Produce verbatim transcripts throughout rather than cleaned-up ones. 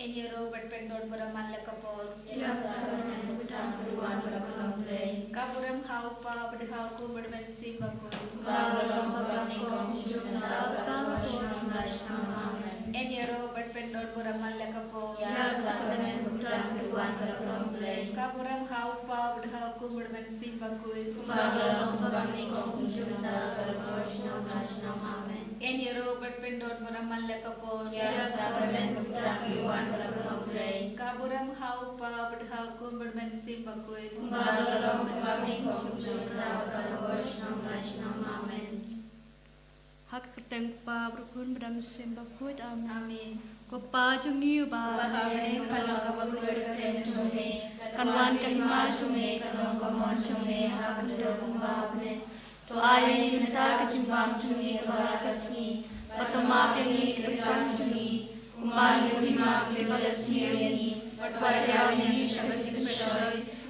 Yn ïaroh bad pyndon burom man la ka por. Ïa ka sakramen ka bynta ka wan baroh ka long Blei. Ka burom ha u Kpa bad ha u Khun bad ha u Mynsiem Bakhuid. Kumba ka long ha kaba nyngkong, kumjuh, mynta bad ha ka por shnong la shnong. Amen. Yn ïaroh bad pyndon burom man la ka por. Ïa ka sakramen ka bynta ka wan baroh ka long Blei. Ka burom ha u Kpa bad ha u Khun bad ha u Mynsiem Bakhuid. Kumba ka long ha kaba nyngkong, kumjuh, mynta bad ha ka por shnong la shnong. Amen. Yn ïaroh bad pyndon burom man la ka por. Ïa ka sakramen ka bynta ka wan baroh ka long Blei. Ka burom ha u Kpa bad ha u Khun bad ha u Mynsiem Bakhuid. Kumba ka long ha kaba nyngkong, kumjuh, mynta bad ha ka por shnong la shnong. Amen. Ha ka kyrteng u Kpa bad u Khun bad ha u Mynsiem Bakhuid. Amen. Amen. Ko Kpa jong ngi uba ha bneng, ka long kaba khuid ka kyrteng jong me. Kan wan ka hima jong me, kan long ka mon jong me ha ka khyndew kumba ha bneng. To ai ïa ngi mynta ka jingbam jong ngi kaba la ka sngi. Bad to map ïa ngi ki ryngkang jong ngi, kumba ngi ruh ngi map ïa kiba la sniew ïa ngi. Bad wat ïaid ïa ngi sha ka jingpyrshah,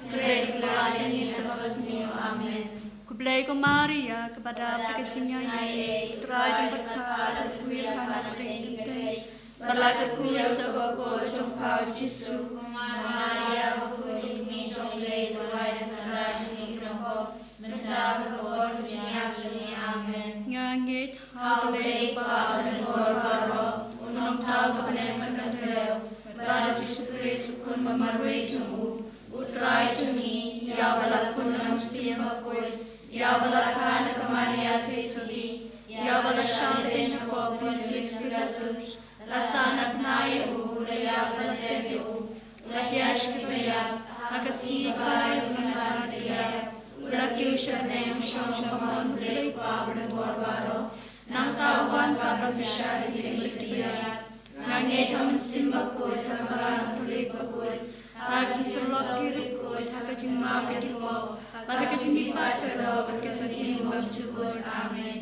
hynrei to pynlait ïa ngi na kaba sniew. Amen. Khublei ko Maria, kaba dap da ka jingïaid, u Trai u don bad pha, pha la kyrkhu ïa pha na pdeng ki kynthei. Bad la kyrkhu ïa u kpoh jong pha u Jisu. Maria, ba khuid, ka Kmie jong U Blei, to duwai ïa ngi ki kynthei, mynta bad ha ka por jingïap jong ngi. Amen. Nga ngeit ha U Blei Kpa uba don bor baroh, U Nongthaw ka bneng bad ka khyndew, bad ha U Jisu Khrist, u Khun ba marwei jong u, U Trai jong ngi, ïa uba la khun na u Mynsiem Bakhuid, ïa uba la kha na ka Maria Theisotti, ïa uba la shah beiñ hapoh u Pontius Pilatus, la sahnarphna ïa u, la ïap, la tep ïa u, la hiar sha kiba ïap, ha ka sngi ba ar, u la mad na kiba ïap, u la kiew sha bneng, u shong sha ka mon U Blei Kpa uba don bor baroh. Nangta u wan ban bishar ïa kiba ïap. Nga ngeit ha U Mynsiem Bakhuid, ha ka Balang Katholik bakhuid, ha ka jingsyllok ki riewkhuid, ha ka jingmap ïa ki pop, bad ha ka jingmihpat ka doh, bad ka jingjylliew bymjukut. Amen.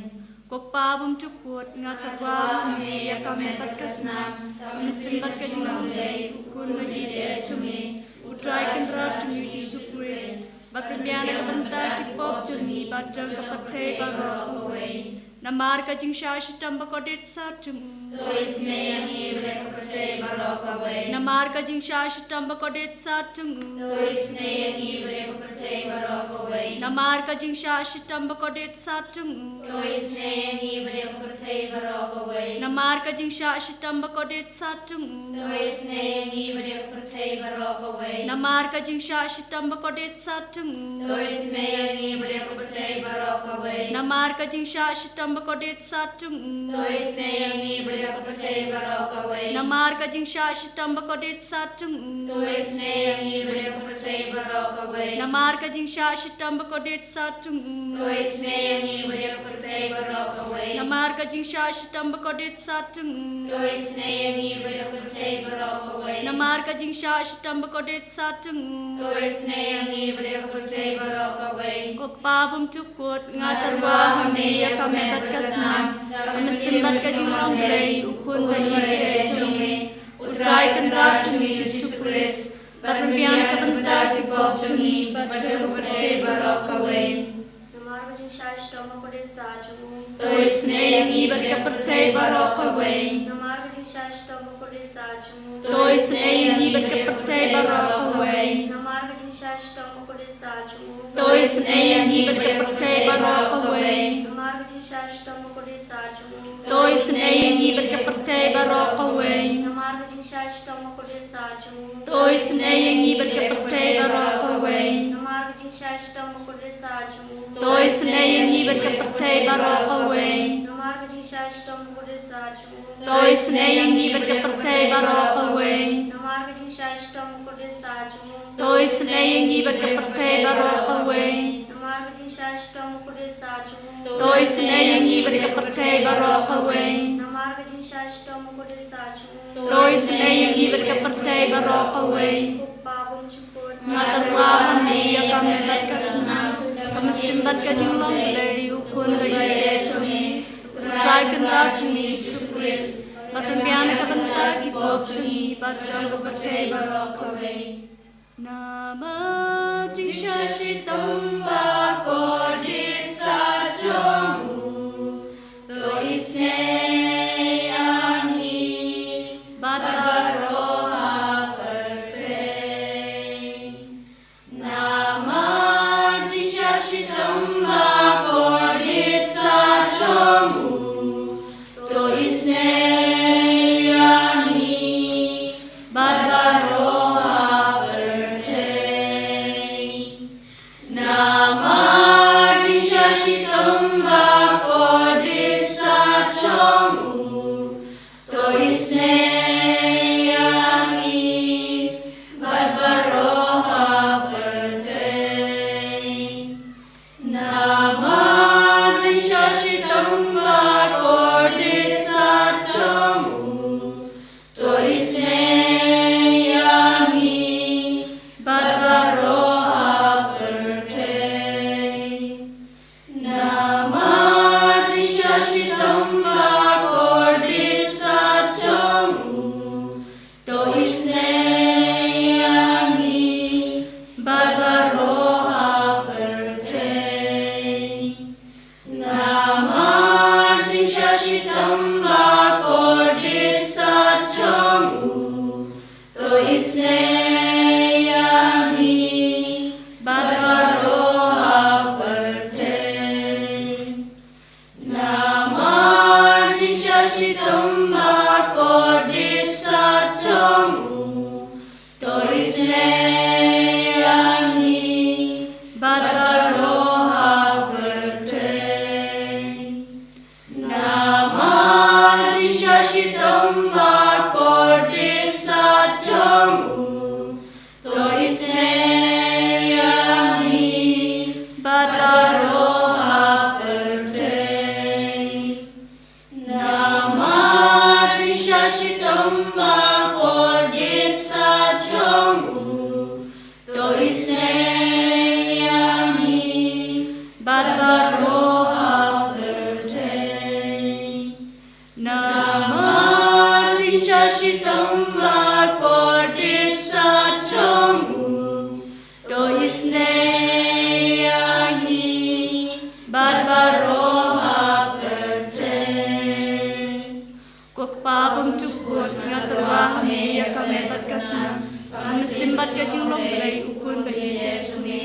Ko Kpa bymjukut, nga tyrwa ha me ïa ka met bad ka snam, ka mynsiem bad ka jinglong Blei, U Khun uba ïeit jong me, U Trai Kynrad jong ngi U Jisu Khrist, ba pynbiang na ka bynta ki pop jong ngi bad jong ka pyrthei baroh kawei. Namar ka jingshah shitom ba kordit sat jong u. To isynei ïa ngi bad ïa ka pyrthei baroh kawei. Namar ka jingshah shitom ba kordit sat jong u. To isynei ïa ngi bad ïa ka pyrthei baroh kawei. Namar ka jingshah shitom ba kordit sat jong u. To isynei ïa ngi bad ïa ka pyrthei baroh kawei. Namar ka jingshah shitom ba kordit sat jong u. To isynei ïa ngi bad ïa ka pyrthei baroh kawei. Namar ka jingshah shitom ba kordit sat jong u. To isynei ïa ngi bad ïa ka pyrthei baroh kawei. Namar ka jingshah shitom ba kordit sat jong u. To isynei ïa ngi bad ïa ka pyrthei baroh kawei. Namar ka jingshah shitom ba kordit sat jong u. To isynei ïa ngi bad ïa ka pyrthei baroh kawei. Namar ka jingshah shitom ba kordit sat jong u. To isynei ïa ngi bad ïa ka pyrthei baroh kawei. Namar ka jingshah shitom ba kordit sat jong u. To isynei ïa ngi bad ïa ka pyrthei baroh kawei. Namar ka jingshah shitom ba kordit sat jong u. To isynei ïa ngi bad ïa ka pyrthei baroh kawei. Ko Kpa bymjukut, nga tyrwa ha me ïa ka met bad ka snam, ka mynsiem bad ka jinglong Blei, U Khun uba ïeit jong me, U Trai Kynrad jong ngi U Jisu Khrist, ba pynbiang na ka bynta ki pop jong ngi bad jong ka pyrthei baroh kawei. Namar ka jingshah shitom ba kordit sat jong u. To isynei ïa ngi bad ka pyrthei baroh kawei. Namar ka jingshah shitom ba kordit sat jong u. To isynei ïa ngi bad ka pyrthei baroh kawei. Namar ka jingshah shitom ba kordit sat jong u. To isynei ïa ngi bad ka pyrthei baroh kawei. Namar ka jingshah shitom ba kordit sat jong u. To isynei ïa ngi bad ka pyrthei baroh kawei. Namar ka jingshah shitom ba kordit sat jong u. To isynei ïa ngi bad ka pyrthei baroh kawei. Namar ka jingshah shitom ba kordit sat jong u. To isynei ïa ngi bad ka pyrthei baroh kawei. Namar ka jingshah shitom ba kordit sat jong u. To isynei ïa ngi bad ka pyrthei baroh kawei. Namar ka jingshah shitom ba kordit sat jong u. To isynei ïa ngi bad ka pyrthei baroh kawei. Namar ka jingshah shitom ba kordit sat jong u. To isynei ïa ngi bad ka pyrthei baroh kawei. Namar ka jingshah shitom ba kordit sat jong u. To isynei ïa ngi bad ka pyrthei baroh kawei. Ko Kpa bymjukut, nga tyrwa ha me ïa ka met bad ka snam, ka mynsiem bad ka jinglong Blei, U Khun uba ïeit jong me, U Trai Kynrad jong ngi U Jisu Khrist, ba pynbiang na ka bynta ki pop jong ngi bad jong ka pyrthei baroh kawei. Namar ka jingshah shitom ba kordit sat jong u, to isynei ïa ngi bad baroh ha Namar jingshah shitom bakordit sat jong u, to isynei ïa ngi bad baroh ha pyrthei. Namar jingshah shitom bakordit sat jong u, to isynei ïa ngi bad baroh ha pyrthei. Namar jingshah shitom bakordit sat jong u, to isynei ïa ngi bad baroh ha pyrthei. Namar jingshah shitom bakordit sat jong u, to isynei ïa ngi bad baroh ha pyrthei. Namar jingshah shitom bakordit sat jong u, to isynei ïa ngi bad baroh ha pyrthei. Ko Kpa bymjukut, nga tyrwa ha me ïa ka met bad ka snam, ka mynsiem bad ka jinglong Blei, U Khun ba ïeit jong me,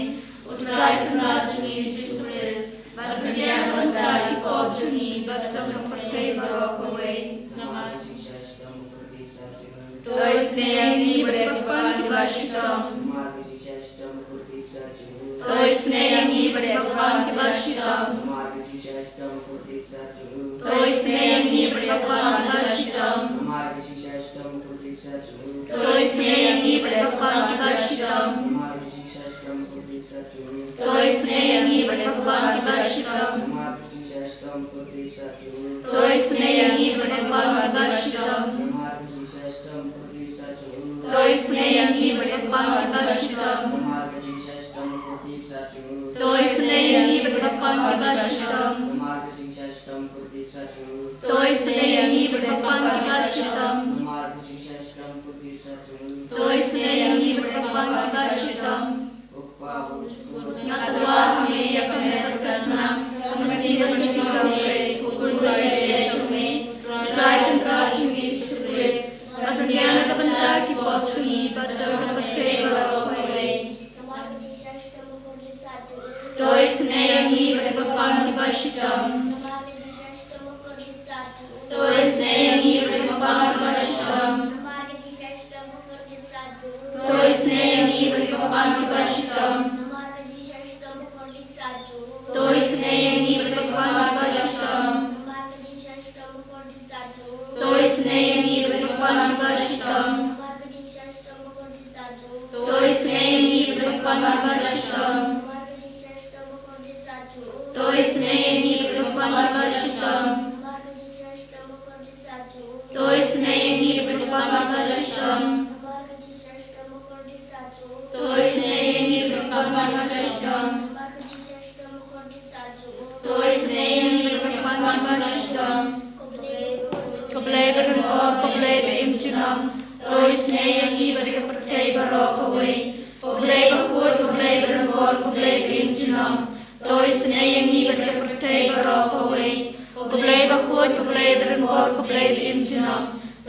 U Trai Kynrad jong ngi Jisu Khrist, bad pynbiang na ka bynta ki pop jong ngi bad jong ka pyrthei baroh kawei. Namar ka jingshah shitom bakordit sat jong u, to isynei ïa ngi bad ïa ka kyrpang kaba shitom. Namar ka jingshah shitom bakordit sat jong u, to isynei ïa ngi bad ïa ka kyrpang kaba shitom. Namar ka jingshah shitom bakordit sat jong u, to isynei ïa ngi bad ïa ka kyrpang kaba shitom. Namar ka jingshah shitom bakordit sat jong u, to isynei ïa ngi bad ïa ka kyrpang kaba shitom. Namar ka jingshah shitom bakordit sat jong u, to isynei ïa ngi bad ïa ka kyrpang kaba shitom. Namar ka jingshah shitom bakordit sat jong u, to isynei ïa ngi bad ïa ka kyrpang kaba shitom. Namar ka jingshah shitom bakordit sat jong u, to isynei ïa ngi bad ïa ka kyrpang kaba shitom. Namar ka jingshah shitom bakordit sat jong u, to isynei ïa ngi bad ïa ka kyrpang kaba shitom. Namar ka jingshah shitom bakordit sat jong u, to isynei ïa ngi bad ïa ka kyrpang kaba shitom. Namar ka jingshah shitom bakordit sat jong u, to isynei ïa ngi bad ïa ka kyrpang kaba shitom. Ko Kpa bymjukut, nga tyrwa ha me ïa ka met bad ka snam, ka mynsiem bad ka jinglong Blei, U Khun ba ïeit jong me, U Trai Kynrad jong ngi Jisu Khrist, bad pynbiang na ka bynta ki pop jong ngi bad jong ka pyrthei baroh kawei. Namar ka jingshah shitom bakordit sat jong u, to isynei ïa ngi bad ïa ka kyrpang kaba shitom. Namar ka jingshah shitom bakordit sat jong u, to isynei ïa ngi bad ïa ka kyrpang kaba shitom. Namar ka jingshah shitom bakordit sat jong u, to isynei ïa ngi bad ïa ka kyrpang kaba shitom. Namar ka jingshah shitom bakordit sat jong u, to isynei ïa ngi bad ïa ka kyrpang kaba shitom. Namar ka jingshah shitom bakordit sat jong u, to isynei ïa ngi bad ïa ka kyrpang kaba shitom. Namar ka jingshah shitom bakordit sat jong u, to isynei ïa ngi bad ïa ka kyrpang kaba shitom. Namar ka jingshah shitom bakordit sat jong u, to isynei ïa ngi bad ïa ka kyrpang kaba shitom. Namar ka jingshah shitom bakordit sat jong u, to isynei ïa ngi bad ïa ka kyrpang kaba shitom. Namar ka jingshah shitom bakordit sat jong u, to isynei ïa ngi bad ïa ka kyrpang kaba shitom. Namar ka jingshah shitom bakordit sat jong u, to isynei ïa ngi bad ïa ka kyrpang kaba shitom. Ko Blei, ko Blei ba don bor, ko Blei ba im junom, to isynei ïa ngi bad ïa ka pyrthei baroh kawei. Ko Blei bakhuid, ko Blei ba don bor, ko Blei ba im junom, to isynei ïa ngi bad ïa ka pyrthei baroh kawei. Ko Blei bakhuid, ko Blei ba don bor, ko Blei ba im junom,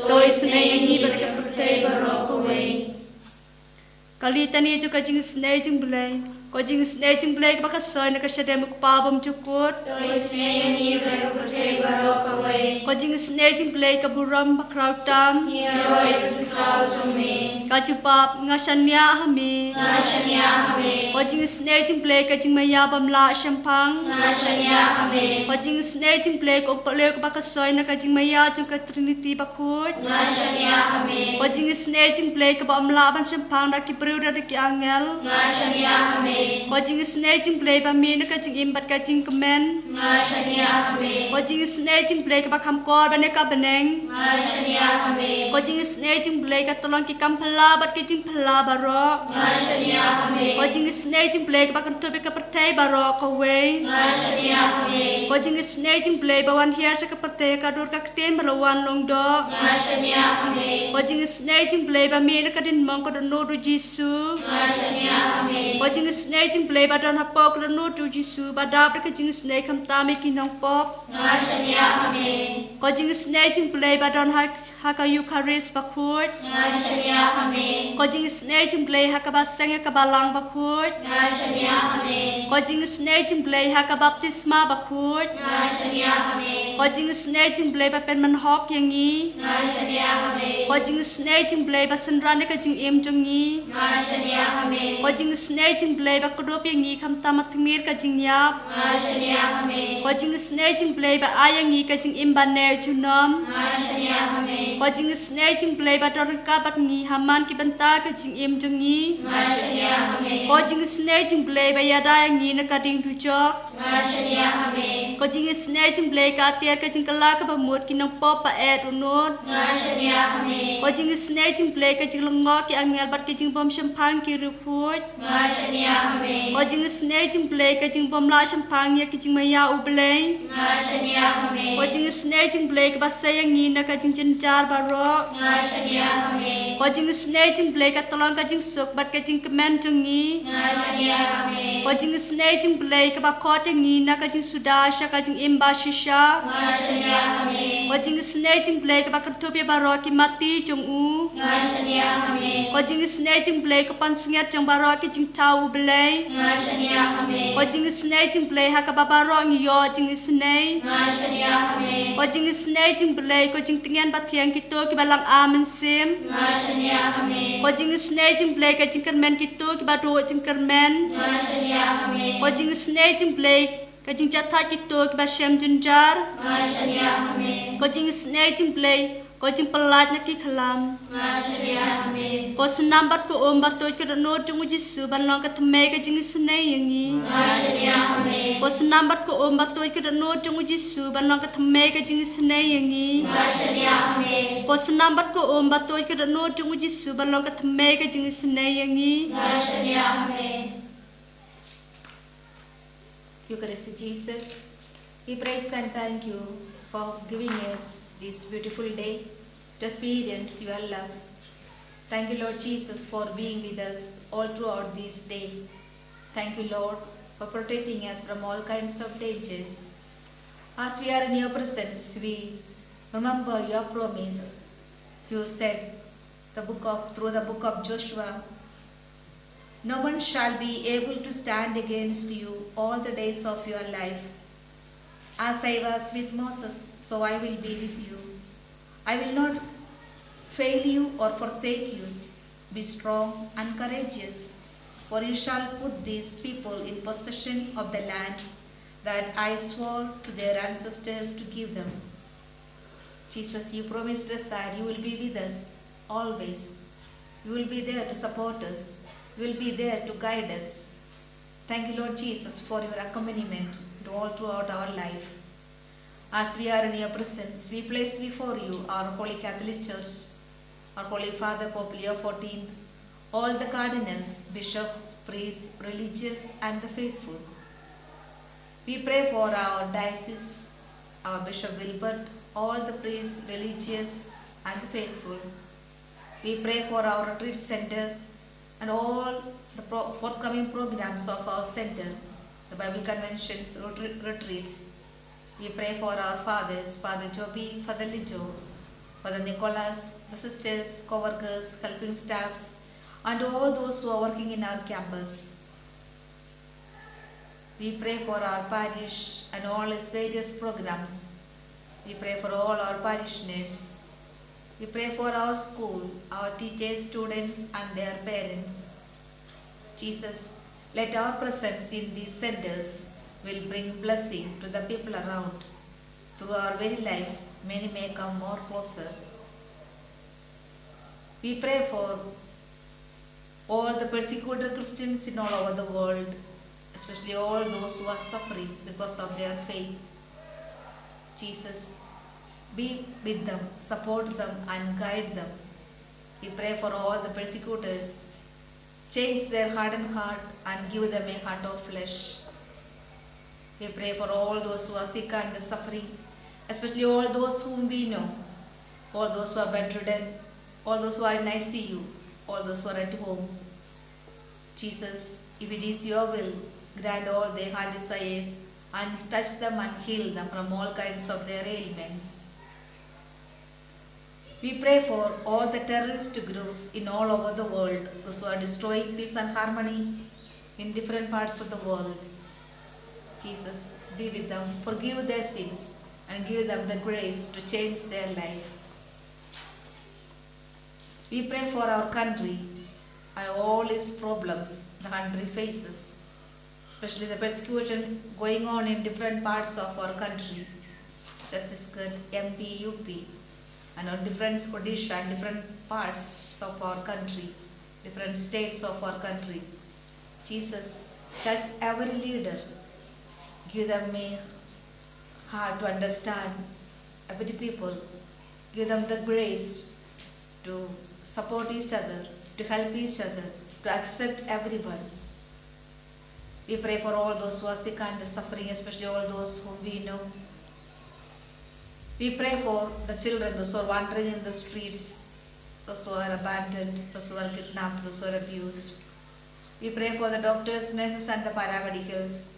to isynei ïa ngi bad ïa ka pyrthei baroh kawei. Ka litani jong ka jingisynei jong Blei. Ko jingisynei jong Blei kaba ka soi na ka shadem U Kpa bymjukut, to isynei ïa ngi bad ïa ka pyrthei baroh kawei. Ko jingisynei jong Blei ka burom bakhraw tam, ngi ïaroh ïa ka jingkhraw jong me. Ka jubab: Nga shaniah ha me. Nga shaniah ha me. Ko jingisynei jong Blei ka jingmaïa bym lah shemphang, nga shaniah ha me. Ko jingisynei jong Blei ka umpohliew kaba ka soi na ka jingmaïa jong ka Trinity bakhuid, nga shaniah ha me. Ko jingisynei jong Blei kaba ym lah ban shemphang da ki briew da ki angel, nga shaniah ha me. Ko jingisynei jong Blei ba mih na ka jingim bad ka jingkmen, nga shaniah ha me. Ko jingisynei jong Blei kaba kham kor bad ne ka bneng. Nga shaniah ha me. Ko jingisynei jong U Blei ka tyllong ki kam phylla bad ki jingphylla baroh. Nga shaniah ha me. Ko jingisynei jong U Blei kaba kynthup ïa ka pyrthei baroh kawei. Nga shaniah ha me. Ko jingisynei jong U Blei ba wan hiar sha ka pyrthei ha ka dur ka ktien bad la wan long doh. Nga shaniah ha me. Ko jingisynei jong U Blei ba mih na ka diengphna ka dohnud U Jisu. Nga shaniah ha me. Ko jingisynei jong U Blei ba don hapoh ka dohnud U Jisu ba dap da ka jingisynei khamtam ïa ki nongpop. Nga shaniah ha me. Ko jingisynei jong U Blei ba don ha, ha ka Eukharist bakhuid. Nga shaniah ha me. Ko jingisynei jong U Blei ha kaba seng ïa ka balang bakhuid. Nga shaniah ha me. Ko jingisynei jong U Blei ha ka baptisma bakhuid. Nga shaniah ha me. Ko jingisynei jong U Blei ba pynmynhok ïa ngi. Nga shaniah ha me. Ko jingisynei jong U Blei ba synran ïa ka jingim jong ngi. Nga shaniah ha me. Ko jingisynei jong U Blei ba kdup ïa ngi khamtam ha tmier ka jingïap. Nga shaniah ha me. Ko jingisynei jong U Blei ba ai ïa ngi ka jingim ba neh junom. Nga shaniah ha me. Ko jingisynei jong U Blei ba don ryngkat bad ngi ha man ki bynta ka jingim jong ngi. Nga shaniah ha me. Ko jingisynei jong U Blei ba ïada ïa ngi na ka ding dujok. Nga shaniah ha me. Ko jingisynei jong U Blei ka atiar ka jingkylla kaba mut ki nongpop ba eh dohnud. Nga shaniah ha me. Ko jingisynei jong U Blei ka jinglyngngoh ki angel bad ki jingbym shemphang ki riewkhuid. Nga shaniah ha me. Ko jingisynei jong U Blei ka jingbym lah shemphang ïa ki jingmaïa U Blei. Nga shaniah ha me. Ko jingisynei jong U Blei kaba sei ïa ngi na ka jingjynjar baroh. Nga shaniah ha me. Ko jingisynei jong U Blei ka tyllong ka jingsuk bad ka jingkmen jong ngi. Nga shaniah ha me. Ko jingisynei jong U Blei kaba khot ïa ngi na ka jingsuda sha ka jingim ba shisha. Nga shaniah ha me. Ko jingisynei jong U Blei kaba kynthup ïa baroh ki matti jong u. Nga shaniah ha me. Ko jingisynei jong U Blei ka pansngiat jong baroh ki jingthaw U Blei. Nga shaniah ha me. Ko jingisynei jong U Blei ha kaba baroh ngi ïoh jingisynei. Nga shaniah ha me. Ko jingisynei jong U Blei ko jingtngen ba thiang kito kiba lang ar mynsiem. Nga shaniah ha me. Ko jingisynei jong U Blei ka jingkyrmen kito kiba duh jingkyrmen. Nga shaniah ha me. Ko jingisynei jong U Blei ka jingjahthait kito kiba shem jynjar. Nga shaniah ha me. Ko jingisynei jong U Blei ko jingpyllait na ki khlam. Nga shaniah ha me. Ko snam bad ko um ba tuid ka dohnud jong U Jisu ban long ka thymmei ka jingisynei ïa ngi. Nga shaniah ha me. Ko snam bad ko um ba tuid ka dohnud jong U Jisu ban long ka thymmei ka jingisynei ïa ngi. Nga shaniah ha me. Ko snam bad ko um ba tuid ka dohnud jong U Jisu ban long ka thymmei ka jingisynei ïa ngi. Nga shaniah ha me. Eucharist Jesus, we praise and thank you for giving us this beautiful day to experience your love. Thank you, Lord Jesus, for being with us all throughout this day. Thank you, Lord, for protecting us from all kinds of dangers. As we are in your presence, we remember your promise. You said, the book of, through the book of Joshua, no one shall be able to stand against you all the days of your life. As I was with Moses, so I will be with you. I will not fail you or forsake you. Be strong and courageous, for you shall put these people in possession of the land that I swore to their ancestors to give them. Jesus, you promised us that you will be with us always. You will be there to support us. You will be there to guide us. Thank you, Lord Jesus, for your accompaniment to all throughout our life. As we are in your presence, we place before you our Holy Catholic Church, our Holy Father Pope Leo fourteenth, all the cardinals, bishops, priests, religious, and the faithful. We pray for our diocese, our Bishop Wilbert, all the priests, religious, and the faithful. We pray for our retreat center and all the pro-, forthcoming programs of our center, the Bible conventions, retreat-, retreats. We pray for our fathers, Father Joby, Father Lijo, Father Nicholas, the sisters, co-workers, helping staffs, and all those who are working in our campus. We pray for our parish and all its various programs. We pray for all our parishioners. We pray for our school, our teachers, students, and their parents. Jesus, let our presence in these centers will bring blessing to the people around. Through our very life, many may come more closer. We pray for all the persecuted Christians in all over the world, especially all those who are suffering because of their faith. Jesus, Be with them, support them, and guide them. We pray for all the persecutors. Change their hardened heart and give them a heart of flesh. We pray for all those who are sick and suffering, especially all those whom we know, all those who are bedridden, all those who are in I C U, all those who are at home. Jesus, if it is your will, grant all their heart desires and touch them and heal them from all kinds of their ailments. We pray for all the terrorist groups in all over the world, those who are destroying peace and harmony in different parts of the world. Jesus, be with them, forgive their sins, and give them the grace to change their life. We pray for our country and all its problems the country faces, especially the persecution going on in different parts of our country, Chhattisgarh, M P, U P, and on different Odisha and different parts of our country, different states of our country. Jesus, touch every leader. Give them a heart to understand every people. Give them the grace to support each other, to help each other, to accept everyone. We pray for all those who are sick and suffering, especially all those whom we know. We pray for the children, those who are wandering in the streets, those who are abandoned, those who are kidnapped, those who are abused. We pray for the doctors, nurses, and the paramedicals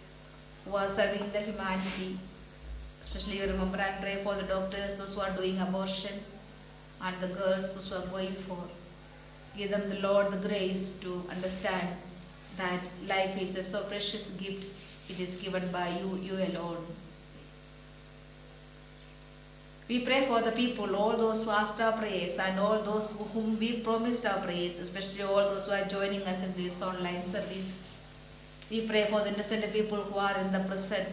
who are serving the humanity. Especially, we remember and pray for the doctors, those who are doing abortion, and the girls, those who are going for. Give them, the Lord, the grace to understand that life is a so precious gift, it is given by you, you alone. We pray for the people, all those who asked our prayers and all those whom we promised our prayers, especially all those who are joining us in this online service. We pray for the innocent people who are in the prison.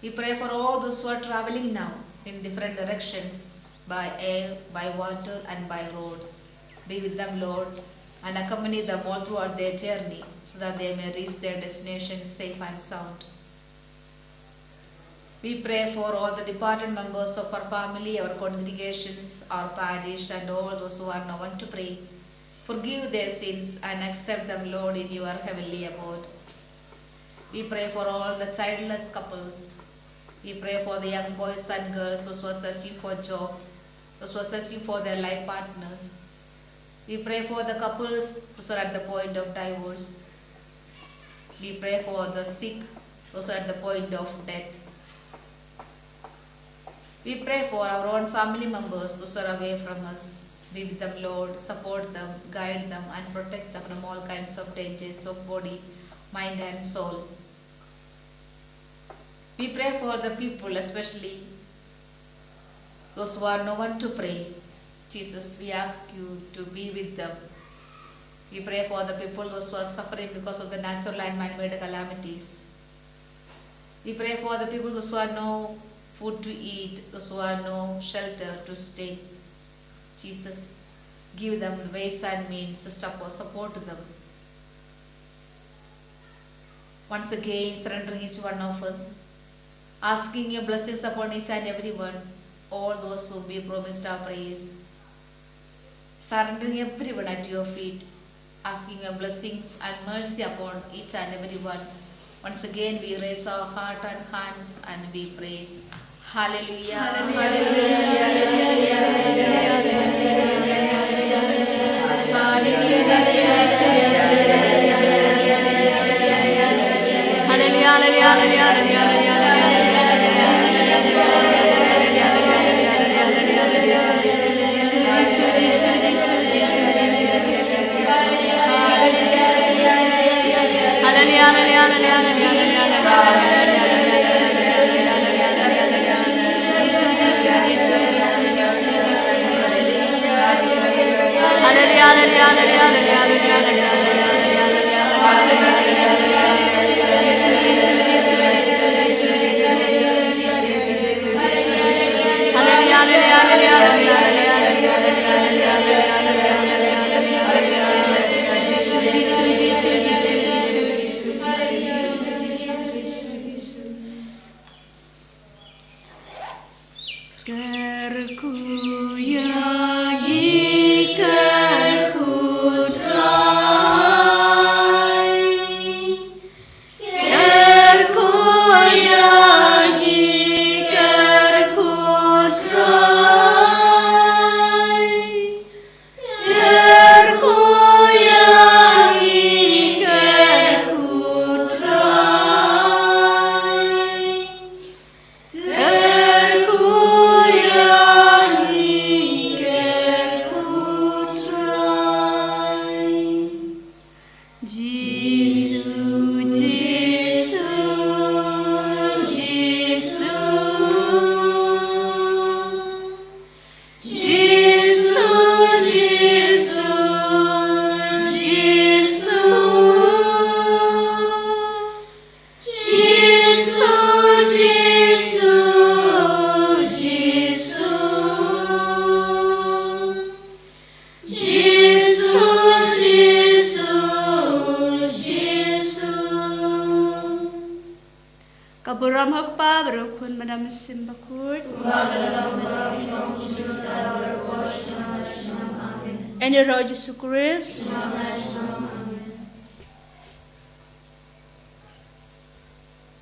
We pray for all those who are traveling now in different directions, by air, by water, and by road. Be with them, Lord, and accompany them all throughout their journey so that they may reach their destination safe and sound. We pray for all the departed members of our family, our congregations, our parish, and all those who are now on to pray. Forgive their sins and accept them, Lord, in your heavenly abode. We pray for all the childless couples. We pray for the young boys and girls, those who are searching for job, those who are searching for their life partners. We pray for the couples, those who are at the point of divorce. We pray for the sick, those who are at the point of death. We pray for our own family members, those who are away from us. Be with them, Lord. Support them, guide them, and protect them from all kinds of dangers of body, mind, and soul. We pray for the people, especially those who are no one to pray. Jesus, we ask you to be with them. We pray for the people, those who are suffering because of the natural and man-made calamities. We pray for the people, those who are no food to eat, those who are no shelter to stay. Jesus, give them the ways and means to stop or support them. Once again, surrendering each one of us, asking your blessings upon each and every one, all those who we promised our prayers. Surrendering everyone at your feet, asking your blessings and mercy upon each and every one. Once again, we raise our heart and hands and we praise. Hallelujah. Hallelujah. Kyrkhu ïa ngi, kyrkhu Trai. Kyrkhu ïa ngi, kyrkhu Trai. Kyrkhu ïa ngi, kyrkhu Trai. Kyrkhu ïa ngi, kyrkhu Trai. Jisu, Jisu, Jisu. Jisu, Jisu, Jisu. Jisu, Jisu, Jisu. Jisu, Jisu, Jisu. Ka burom ha u Kpa bad ha u Khun bad ha u Mynsiem Bakhuid. Kumba ka la long, kumba ka long, kumjuh, kumjuh, kumjuh. Ïa ngi ruh Jisu Khrist.